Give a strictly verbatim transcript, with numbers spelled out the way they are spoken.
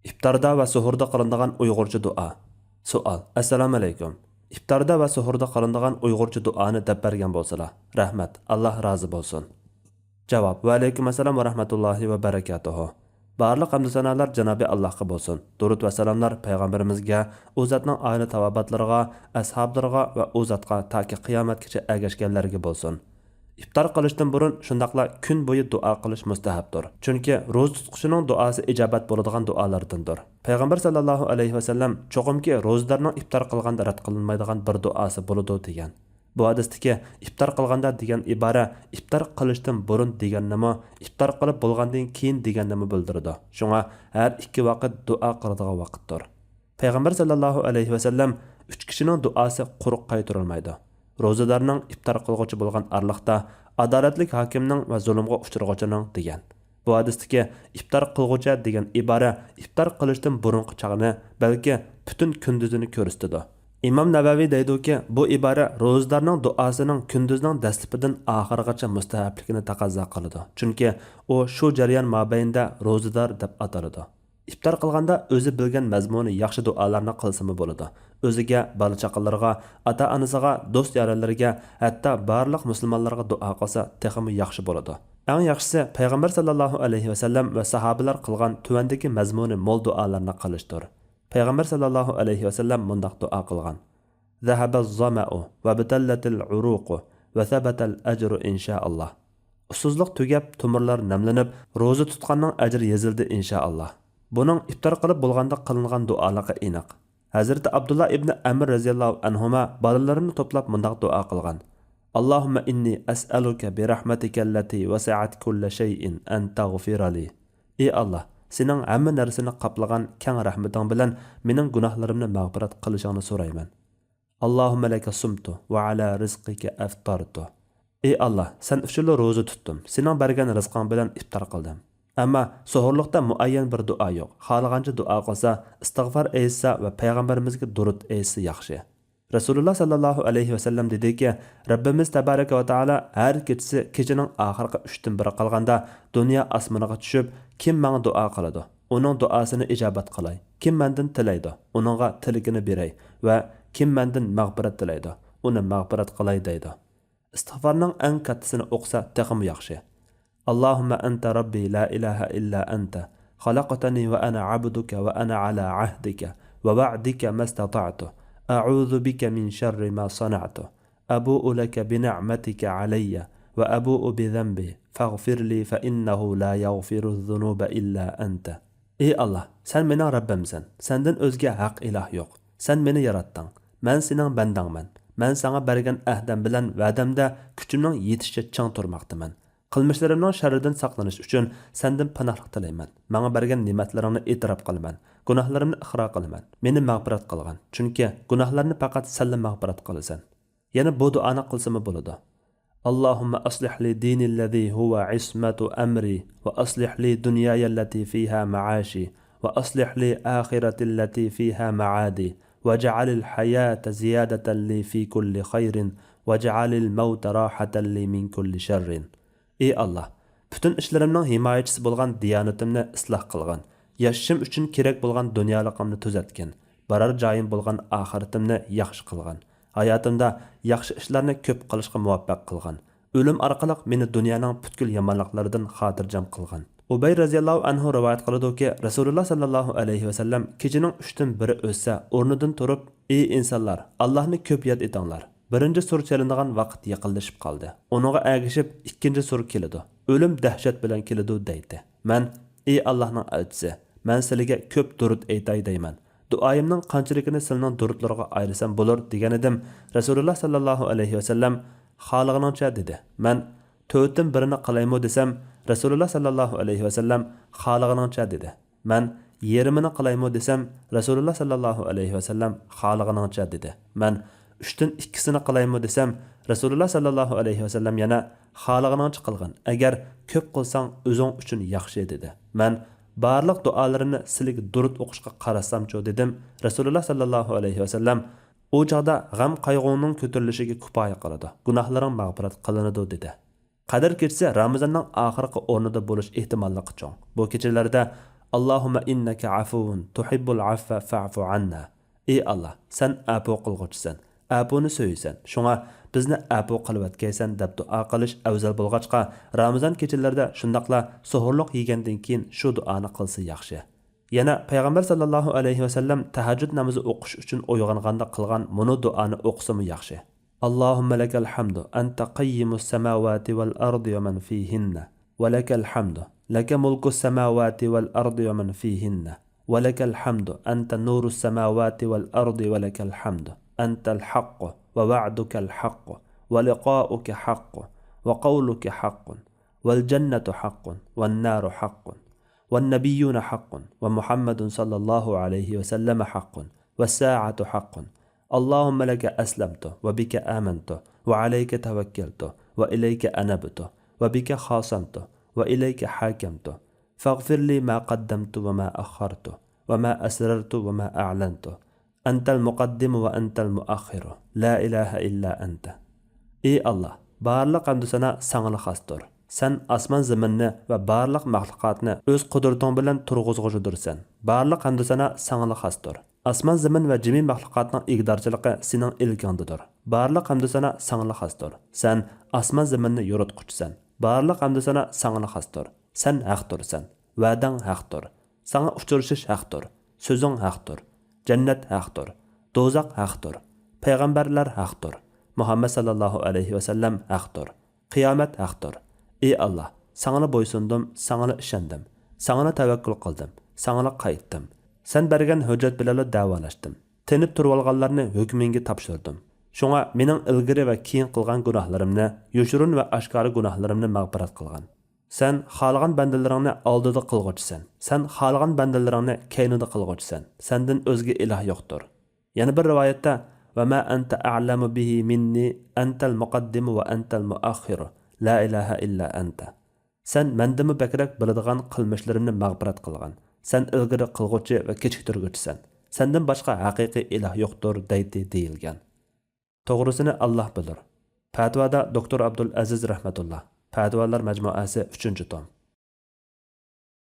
ئىپتاردا ۋە سوھۇردا قىلىنىدىغان ئۇيغۇرچە دۇئا. سوئال: ئەسسالامۇئەلەيكۇم. ئىپتاردا ۋە سوھۇردا قىلىنىدىغان ئۇيغۇرچە دۇئانى دەپ بەرگەن بولسىلا. رەھمەت، ئاللا رازى بولسۇن. جاۋاب: ۋەئەلەيكۇم ئەسسالام ۋە رەھمەتۇللاھى ۋە بەرەكاتۇھۇ. بارلىق ھەمدۇ سانالار جانابى ئاللاھقا بولسۇن. دۇرۇد ۋە سالاملار پەيغەمبىرىمىزگە، ئۇ زاتنىڭ ئائىلە تاۋابىئاتلىرىغا، ئەسھابلىرىغا ۋە ئۇ زاتقا تاكى قىيامەتكىچە ئەگەشكەنلەرگە بولسۇن. ئىپتار قىلىشتىن بۇرۇن شۇنداقلا كۈن بويى دۇئا قىلىش مۇستەھەپتۇر. چۈنكى روزا تۇتقۇچىنىڭ دۇئاسى ئىجابەت بولىدىغان دۇئالاردىندۇر. پەيغەمبەر ساللاللاھۇ ئەلەيھى ۋەسەللەم چوقۇمكى روزىدارنىڭ ئىپتار قىلغاندا رەت قىلىنمايدىغان بىر دۇئاسى بولىدۇ دېگەن. بۇ ھەدىستىكى ئىپتار قىلغاندا دېگەن ئىبارە ئىپتار قىلىشتىن بۇرۇن دېگەننىمۇ، ئىپتار قىلىپ بولغاندىن كېيىن دېگەننىمۇ بىلدۈرىدۇ. شۇڭا ھەر ئىككى ۋاقىت دۇئا قىلىدىغان ۋاقىتتۇر. پەيغەمبەر ساللاللاھۇ ئەلەيھى ۋەسەللەم ئۈچ كىشىنىڭ دۇئاسى قۇرۇق قايتۇرۇلمايدۇ. روزىدارنىڭ، ئىپتار قىلغۇچى بولغان ئارىلىقتا، ئادالەتلىك ھاكىمنىڭ ۋە زۇلۇمغا ئۇچرىغۇچىنىڭ دېگەن. بۇ ھەدىستىكى ئىپتار قىلغۇچى دېگەن ئىبارە ئىپتار قىلىشتىن بۇرۇنقى چاغنى، بەلكى پۈتۈن كۈندۈزىنى كۆرسىتىدۇ. ئىمام نەۋەۋى دەيدۇكى، بۇ ئىبارە روزىدارنىڭ دۇئاسىنىڭ كۈندۈزنىڭ دەسلىپىدىن ئاخىرىغىچە مۇستەھەپلىكىنى تەقەززا قىلىدۇ، چۈنكى ئۇ شۇ جەريان مابەينىدە روزىدار دەپ ئاتىلىدۇ. ئىپتار قىلغاندا ئۆزى بىلگەن مەزمۇنى ياخشى دۇئالارنى قىلسىمۇ بولىدۇ. ئۆزىگە، بالا-چاقىلىرىغا، ئاتا-ئانىسىغا، دوست-يارەنلىرىگە، ھەتتا بارلىق مۇسۇلمانلارغا دۇئا قىلسا تېخىمۇ ياخشى بولىدۇ. ئەڭ ياخشىسى پەيغەمبەر ساللاللاھۇ ئەلەيھى ۋەسەللەم ۋە ساھابىلەر قىلغان تۆۋەندىكى مەزمۇنى مول دۇئالارنى قىلىشتۇر. پەيغەمبەر ساللاللاھۇ ئەلەيھى ۋەسەللەم مۇنداق دۇئا قىلغان: ذهب الظمأ وابتلت العروق وثبت الأجر إن شاء الله. ئۇسسۇزلۇق تۈگەپ، تومۇرلار نەملىنىپ، روزا تۇتقاننىڭ ئەجرى يېزىلدى، ئىنشائاللا. بۇنىڭ ئىپتار قىلىپ بولغاندا قىلىنغان دۇئالىقى ئېنىق. ھەزرىتى ئابدۇللا ئىبنى ئەمر رەزىياللاھۇ ئەنھۇما بالىلىرىنى توپلاپ مۇنداق دۇئا قىلغان: اللهم إني أسألك برحمتك التي وسعت كل شيء أن تغفر لي. ئى ئاللا، سېنىڭ ھەممە نەرسىنى قاپلىغان كەڭ رەھمىتىڭ بىلەن مېنىڭ گۇناھلىرىمنى مەغپىرەت قىلىشىڭنى سورايمەن. اللهم لك صمت وعلى رزقك أفطرت. ئى ئاللا، سەن ئۈچۈنلا روزا تۇتتۇم، سېنىڭ بەرگەن رىزقىڭ بىلەن ئىپتار قىلدىم. ئەمما سوھۇرلۇقتا مۇئەييەن بىر دۇئا يوق. خالىغانچە دۇئا قىلسا، ئىستىغفار ئېيتسا ۋە پەيغەمبىرىمىزگە دۇرۇت ئېيتسا ياخشى. رەسۇلۇللا ساللاللاھۇ ئەلەيھى ۋەسەللەم دېدىكى، رەببىمىز تەبارەكە ۋە تائالا ھەر كېچىسى كېچىنىڭ ئاخىرقى ئۈچتىن بىرى قالغاندا دۇنيا ئاسمىنىغا چۈشۈپ، كىم ماڭا دۇئا قىلىدۇ، ئۇنىڭ دۇئاسىنى ئىجابەت قىلاي. كىم مەندىن تىلەيدۇ، ئۇنىڭغا تىلىكىنى بېرەي ۋە كىم مەندىن مەغپىرەت تىلەيدۇ، ئۇنى مەغپىرەت قىلاي دەيدۇ. ئىستىغفارنىڭ ئەڭ كاتتىسىنى ئوقۇسا تېخىمۇ ياخشى. اللهم أنت ربي لا إله إلا أنت، خلقتني وأنا عبدك وأنا على عهدك ووعدك ما استطعت، أعوذ بك من شر ما صنعت، أبوء لك بنعمتك علي وأبوء بذنبي فاغفر لي فإنه لا يغفر الذنوب إلا أنت. ئى ئاللا، سەن مېنىڭ رەببىمسەن، سەندىن ئۆزگە ھەق ئىلاھ يوق. سەن مېنى ياراتتىڭ، مەن سېنىڭ بەندەڭمەن. مەن ساڭا بەرگەن ئەھدەم بىلەن ۋەدەمدە كۈچۈمنىڭ يېتىشىچە چىڭ تۇرماقتىمەن. قىلمىشلىرىمنىڭ شەررىدىن ساقلىنىش ئۈچۈن سەندىن پاناھلىق تىلەيمەن. ماڭا بەرگەن نېمەتلىرىڭنى ئېتىراپ قىلىمەن. گۇناھلىرىمنى ئىقرار قىلىمەن. مېنى مەغپىرەت قىلغىن، چۈنكى گۇناھلارنى پەقەت سەنلا مەغپىرەت قىلىسەن. يەنە بۇ دۇئانى قىلسىمۇ بولىدۇ. اللهم أصلح لي ديني الذي هو عصمة أمري، وأصلح لي دنياي التي فيها معاشي، وأصلح لي آخرتي التي فيها معادي، واجعل الحياة زيادة لي في كل خير، واجعل الموت راحة لي من كل شر. ئى ئاللا، پۈتۈن ئىشلىرىمنىڭ ھىمايىچىسى بولغان دىيانىتىمنى ئىسلاھ قىلغىن، ياشىشىم ئۈچۈن كېرەك بولغان دۇنيالىقىمنى تۈزەتكىن، بارار جايىم بولغان ئاخىرىتىمنى ياخشى قىلغىن، ھاياتىمدا ياخشى ئىشلارنى كۆپ قىلىشقا مۇۋەپپەق قىلغىن، ئۆلۈم ئارقىلىق مېنى دۇنيانىڭ پۈتكۈل يامانلىقلىرىدىن خاتىرجەم قىلغىن. ئۇبەي رەزىياللاھۇ ئەنھۇ رىۋايەت قىلىدۇكى، رەسۇلۇللا ساللاللاھۇ ئەلەيھى ۋەسەللەم كېچىنىڭ ئۈچتىن بىرى ئۆتسە ئورنىدىن تۇرۇپ، ئى ئىنسانلار، ئاللاھنى كۆپ ياد ئېتىڭلار. بىرىنچى سۈرە چېلىنىدىغان ۋاقىت يېقىنلىشىپ قالدى. ئۇنىڭغا ئەگىشىپ ئىككىنچى سۈرە كېلىدۇ. ئۆلۈم دەھشەت بىلەن كېلىدۇ دەيتتى. مەن، ئى ئاللاھنىڭ ئەلچىسى، مەن سىلىگە كۆپ دۇرۇت ئېيتاي دەيمەن. دۇئايىمنىڭ قانچىلىكىنى سىلىنىڭ دۇرۇتلىرىغا ئايرىسام بولۇر دېگەنىدىم. رەسۇلۇللا ساللاللاھۇ ئەلەيھى ۋەسەللەم، خالىغىنىڭچە دېدى. مەن، تۆتتىن بىرىنى قىلايمۇ دېسەم، رەسۇلۇللا ساللاللاھۇ ئەلەيھى ۋەسەللەم، خالىغىنىڭچە دېدى. مەن، يېرىمىنى قىلايمۇ دېسەم، رەسۇلۇللا ساللاللاھۇ ئەلەيھى ۋەسەللەم، خالىغىنىڭچە دېدى. مەن، ئۈچتىن ئىككىسىنى قىلايمۇ دېسەم، رەسۇلۇللا ساللاللاھۇ ئەلەيھى ۋەسەللەم يەنە، خالىغىنىڭچە قىلغىن، ئەگەر كۆپ قىلساڭ ئۆزۈڭ ئۈچۈن ياخشى دېدى. مەن، بارلىق دۇئالىرىمنى سىلىگە دۇرۇت ئوقۇشقا قاراتسامچۇ دېدىم. رەسۇلۇللا ساللاللاھۇ ئەلەيھى ۋەسەللەم، ئۇ چاغدا غەم قايغۇڭنىڭ كۆتۈرۈلۈشىگە كۇپايە قىلىدۇ، گۇناھلىرىڭ مەغپىرەت قىلىنىدۇ دېدى. قەدىر كېچىسى رامىزاننىڭ ئاخىرقى ئورنىدا بولۇش ئېھتىماللىقى چوڭ. بۇ كېچىلەردە اللهم إنك عفو تحب العفو فاعف عنا. ئى ئاللا، سەن ئەپۇ قىلغۇچىسەن، ئەپۇنى سۆيىسەن، شۇڭا بىزنى ئەپۇ قىلىۋەتكەيسەن دەپ دۇئا قىلىش ئەۋزەل بولغاچقا، رامىزان كېچىلىرىدە شۇنداقلا سوھۇرلۇق يېگەندىن كېيىن شۇ دۇئانى قىلسا ياخشى. يەنە پەيغەمبەر ساللاللاھۇ ئەلەيھى ۋەسەللەم تەھەججۇد نامىزى ئوقۇش ئۈچۈن ئويغانغاندا قىلغان مۇنۇ دۇئانى ئوقۇسىمۇ ياخشى. اللهم لك الحمد أنت قيم السماوات والأرض ومن فيهن، ولك الحمد، لك ملك السماوات والأرض ومن فيهن، ولك الحمد أنت نور السماوات والأرض، ولك الحمد أنت الحق، ووعدك الحق، ولقاؤك حق، وقولك حق، والجنة حق، والنار حق، والنبيون حق، ومحمد صلى الله عليه وسلم حق، والساعة حق. اللهم لك أسلمت، وبك آمنت، وعليك توكلت، وإليك أنبت، وبك خاصمت، وإليك حاكمت، فاغفر لي ما قدمت وما أخرت، وما أسررت وما أعلنت، أنت المقدم وأنت المؤخر، لا إله إلا أنت. ئى ئاللا، بارلىق ھەمدۇ سانا ساڭىلا خاستۇر. سەن ئاسمان زېمىننى ۋە بارلىق مەخلۇقاتنى ئۆز قۇدرىتىڭ بىلەن تۇرغۇزغۇچىدۇرسەن. بارلىق ھەمدۇ سانا ساڭىلا خاستۇر. ئاسمان زېمىن ۋە جىمى مەخلۇقاتنىڭ ئىگىدارچىلىقى سېنىڭ ئىلكىڭدىدۇر. بارلىق ھەمدۇ سانا ساڭىلا خاستۇر. سەن ئاسمان زېمىننى يورۇتقۇچىسەن. بارلىق ھەمدۇ سانا ساڭىلا خاستۇر. سەن ھەقتۇرسەن. ۋەدەڭ ھەقتۇر. ساڭا ئۇچرىشىش ھەقتۇر. سۆزۈڭ ھەقتۇر. جەننەت ھەقتۇر. دوزاخ ھەقتۇر. پەيغەمبەرلەر ھەقتۇر. مۇھەممەد ساللاللاھۇ ئەلەيھى ۋەسەللەم ھەقتۇر. قىيامەت ھەقتۇر. ئى ئاللا، ساڭىلا بويسۇندۇم، ساڭىلا ئىشەندىم، ساڭىلا تەۋەككۈل قىلدىم، ساڭىلا قايتتىم. سەن بەرگەن ھۆججەت بىلەنلا دەۋالاشتىم. تېنىپ تۇرۇۋالغانلارنى ھۆكمۈڭگە تاپشۇردۇم. شۇڭا مېنىڭ ئىلگىرى ۋە كېيىن قىلغان گۇناھلىرىمنى، يوشۇرۇن ۋە ئاشكارا گۇناھلىرىمنى مەغپىرەت قىلغىن. سەن خالىغان بەندىلىرىڭنى ئالدىدا قىلغۇچىسەن. سەن خالىغان بەندىلىرىڭنى كەينىدە قىلغۇچىسەن. سەندىن ئۆزگە ئىلاھ يوقتۇر. يەنە بىر رىۋايەتتە، وما أنت أعلم به مني، أنت المقدم وأنت المؤخر، لا إله إلا أنت. سەن مەندىنمۇ بەكرەك بىلىدىغان قىلمىشلىرىمنى مەغپىرەت قىلغىن. سەن ئىلگىرى قىلغۇچى ۋە كېچىكتۈرگۈچىسەن. سەندىن باشقا ھەقىقىي ئىلاھ يوقتۇر، دەيتتى دېيىلگەن. توغرىسىنى ئاللاھ بىلۇر. پەتىۋادا دوكتور ئابدۇل ئەزىز رەھمەتۇللا. پەتىۋالار مەجمۇئەسى، ئۈچىنچى توم.